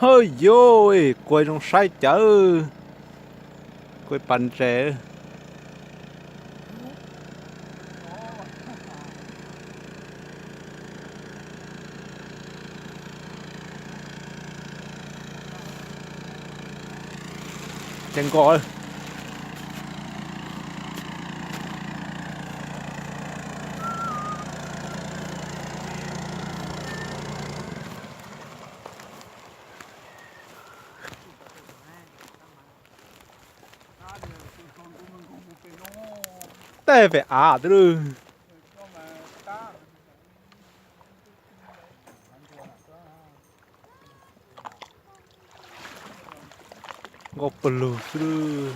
Hawj yos, kuas zoo saib cawv, kuas pas ntses. Ces nkos. Tej pem av twb lwj. Nkauj pawg lug xwb.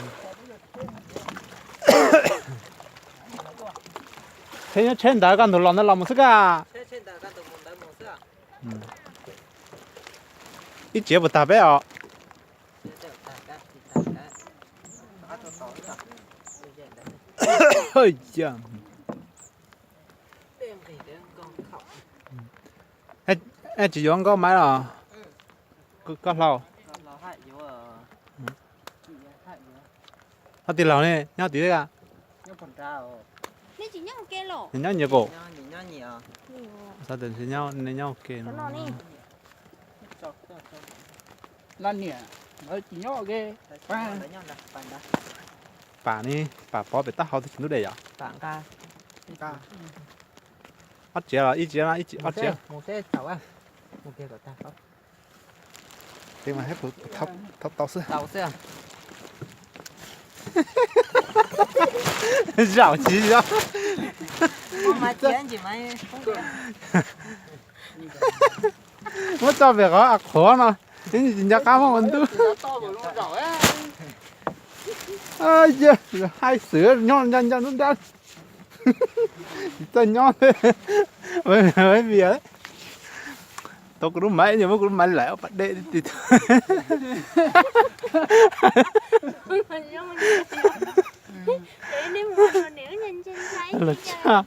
Tsheb nyob tsheb ntawd, koj ntug los ntawd los mus xwb kaj. Ib tsev puas tag peb os? Tsis yuav nkauj maiv los? Koj hlau. Ho tij laug ne, nyob tim ka? Nyob nyias pum. Nyob ua ke. Pam ne, pam pov pem taub hau twb tsis ntub dej yom? Ob tsev los ib tsev, ib tsev, ob tsev. Thab tau xwb. Zaum tsis zoo. Muab tso pem qhov av qhuav no, ib tsis nco qab muab ua ntub. Haib xwb, nyob nco nco nruab nrab. Tsis txawj nyob. Vias, tau kuv lub maiv, muab kuv lub maiv laim ob pas dej ti. Los tshaj.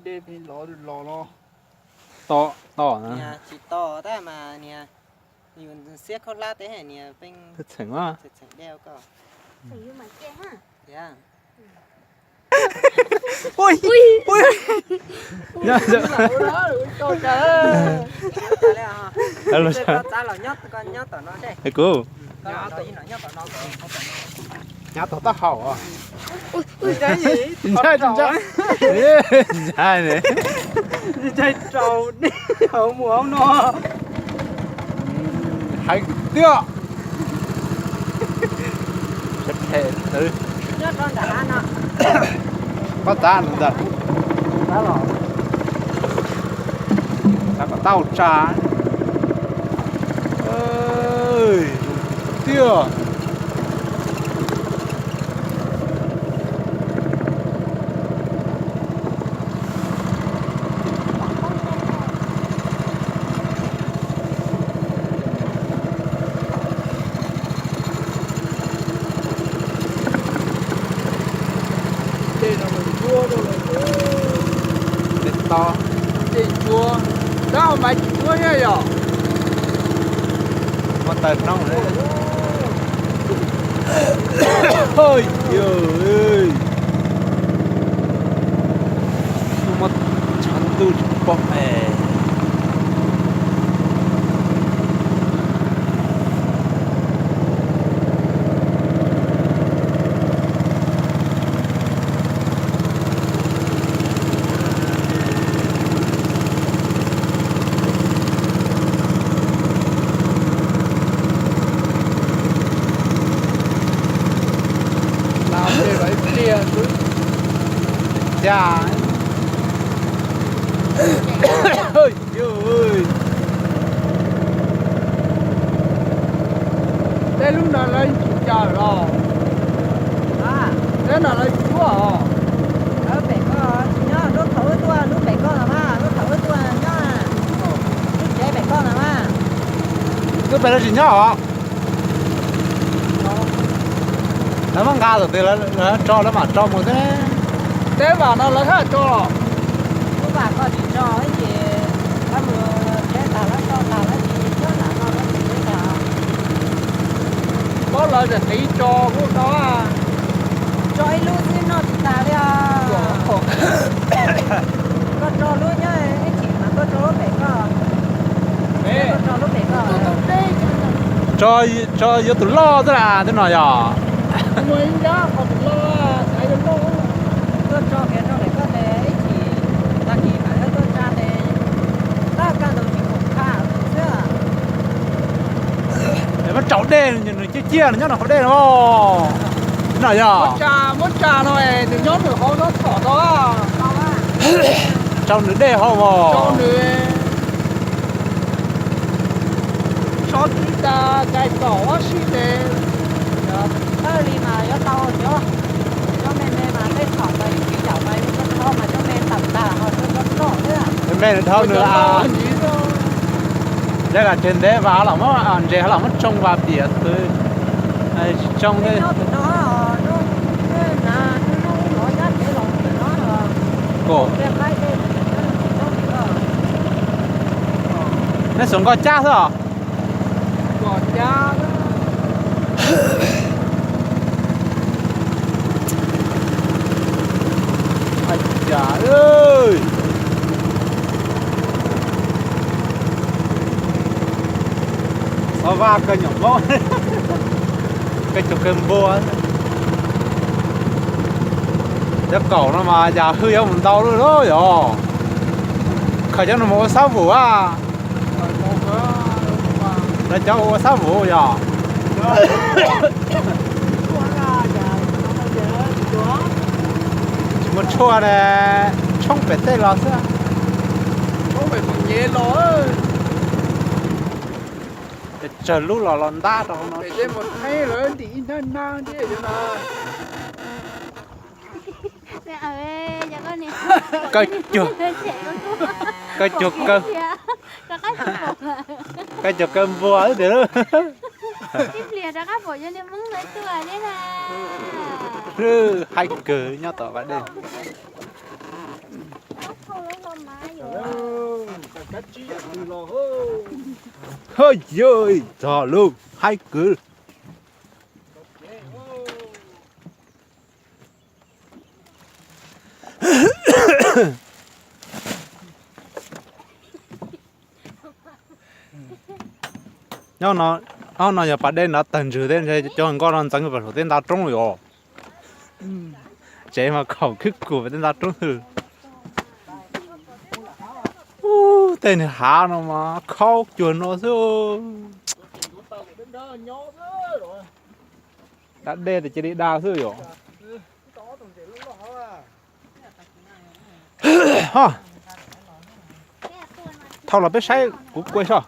Dej pheej los los no. To, to na. Tsis to tab mas niag, yus xiab khaub hlab teb niag pheej txheem, txheem dej koj. Kuv nyob tom taub hau. Ntshai, ntshai ne. Ntshai rau dej hauv mus hauv no. Hais tiag. Pob txha ntawd. Txha kom tau tsa. Tiag. Dej no mas ntsuab, dej to, dej ntsuab, tab mas tsis ntsuab thiab yom. Muaj taw noob. Hos yog, muaj tshav ntuj tsis pom es. Lam dej los ib pliag xwb. Cas. Tej lub no lawv tsis caw los? Tej no lawv tsis tuaj os. Lub pem koj tsis nyob, lub thaum wb tuaj, lub pem koj los mas, lub thaum wb tuaj nyob, lub tsev pem koj los mas. Lub pem lawv tsis nyob os. Lawv muab nqa tom twg lawv tso lawv mam tso mus xwb. Teb vam no lawv haj tso los? Lub vam koj tsis tso ib ces lawv mus teb tag lawv tso tag lawv tsis nyob nram no lawv tsis teb tag. Muab lawv txawm qiv tso kuj tau. Tso ib lub xwb noj tsis tag li os. Koj tso lub nyob ib chim mas koj tso lub pem koj. Koj tso lub pem koj. Tso yuav tus loj xwb las tej no yog. Tuaj tso kiag rau pem koj tes ib chim tag kis mam tuaj tsa tes. Tab kaj ntug tsis pom qab xwb. Muab tsaus dej nws ciaj ciaj nws nyob nws hauv dej no. No yog. Muab tsa no es nws nyob nws hauv no txhom tau. Tsaus nws dej hauv os. Tso tib tas kais kaum ob sij tes. Thawj li mas yuav tau cov, cov me me mas tej txhom mas yus tsis yaum mas yus tso dhau mas cov me tawm tag ho tso cov loj xwb. Me nws dhau nws a. Dej lam tseg ntev vas los muab ntses ho los muab tsoo vas piam xwb. Tsis tsoo li. Nej xuas nkoj cab xwb os. Xov vaj kawg nyuam Hmoob, kawg cug kawg npua. Cov kaum no mas cas hwj yuav mus ntau lawm yog. Khaws cov no mus ua xab vum a. Lawv cov ua xab vum yog. Tsis muaj tshuaj ne, tshoob pem tej los xwb. Tsawg lub los los ntab rau hauv no. Kawg cug, kawg cug, kawg cug kawg npua tiag. Ib pliag rov qab pom cov niag Hmoob ntawd tuaj li na. Lwj haib kawg nyob tom pas dej. Hwj yog txog lub haib kawg. Ob no yog pas dej nrad tawg ntswg thiab ntshe cov nkoj no ntxeev pas saum tej nta roob li os. Tsev mas khaum khwb kuv pem tej nta roob xwb. Ub, tej niag hav no mas khaub cuag no xwb. Da dej tes cia li da xwb yom. Thauj los peb saib kuv kuaj soj.